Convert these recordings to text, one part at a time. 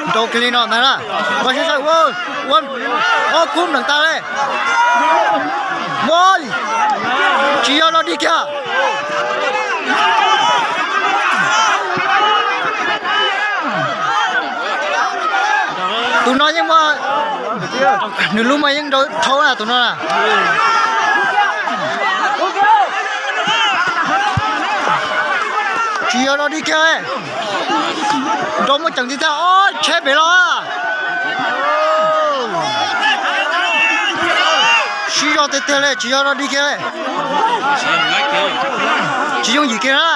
Nrau kiag li no ntag na. Ua saib saib ua, ua, ua kub nplees tas li. Ua, tsis yog los dig kiag. Tus no yeej muaj, nws lub mas yeej nrau thaub na tus no na. Tsis yog los dig kiag. Nrau muaj ceem tib tag, o, tsheb pem los. Sib zog tiag tiag li, tsis yog los dig kiag li. Tsis yooj yim kiag na.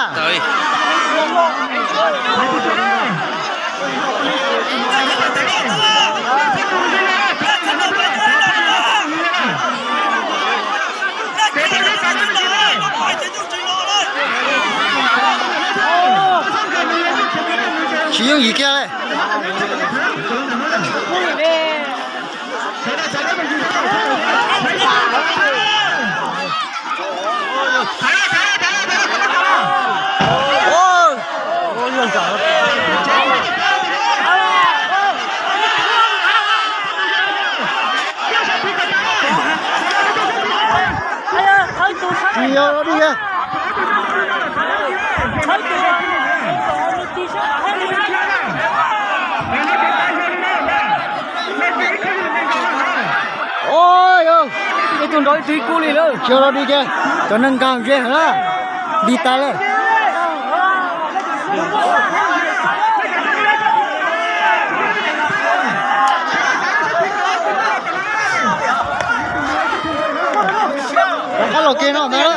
Tsis yooj yim kiag li. Tsis yog los dig kiag. Ua, ib tug nrau ib tug ib kub li lawm. Tsis yog los dig kiag, cov neeg nkag ze heev na. Dig tas li. Rov qab los kiag no ntag.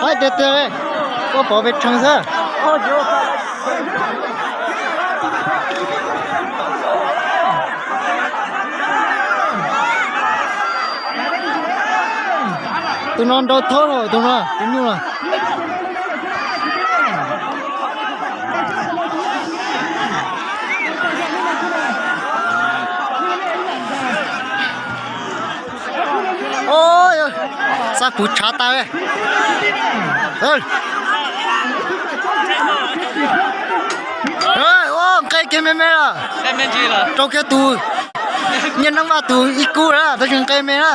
Qaib tiag tiag li, koj pom pes tsheej xwb. Tus no nrau thaub rau tus no, tus nyuj no. Xav puv tshav tas li. Ua nqe kiag me me lawm. Rau kiag tus nyiaj neeb vaj tus ib kub lawm, tab sis nqe me na.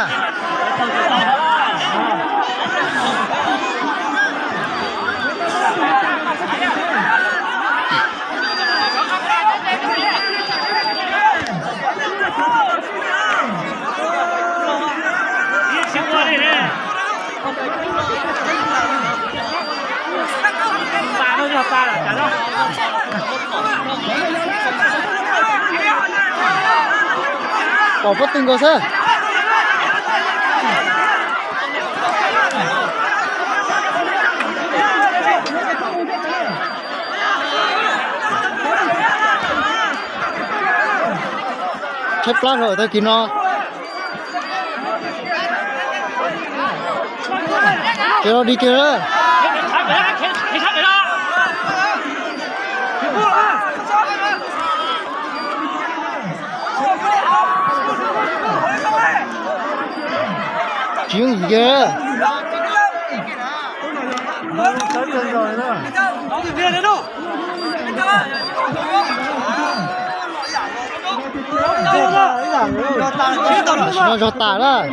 Pom pob tw nkaus xwb. Tshaib plab rau tag kis no. Tsis los dig kiag. Tsis yooj yim kiag. Tsis no zog tas lawm.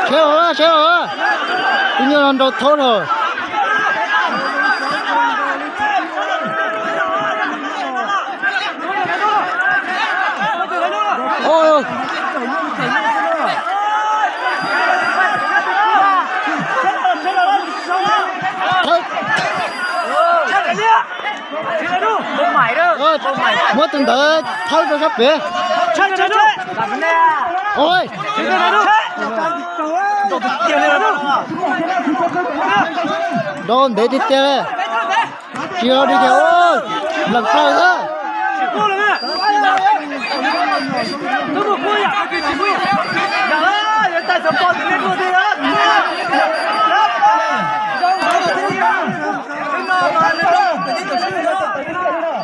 Seb los, seb los, tus nyuj no nrau thaub lawm. Muab tus ntawd thawb rau sab pem. Nrau ntev tiag tiag li. Tsis yog li cas, lees plaws xwb. Xiab no na.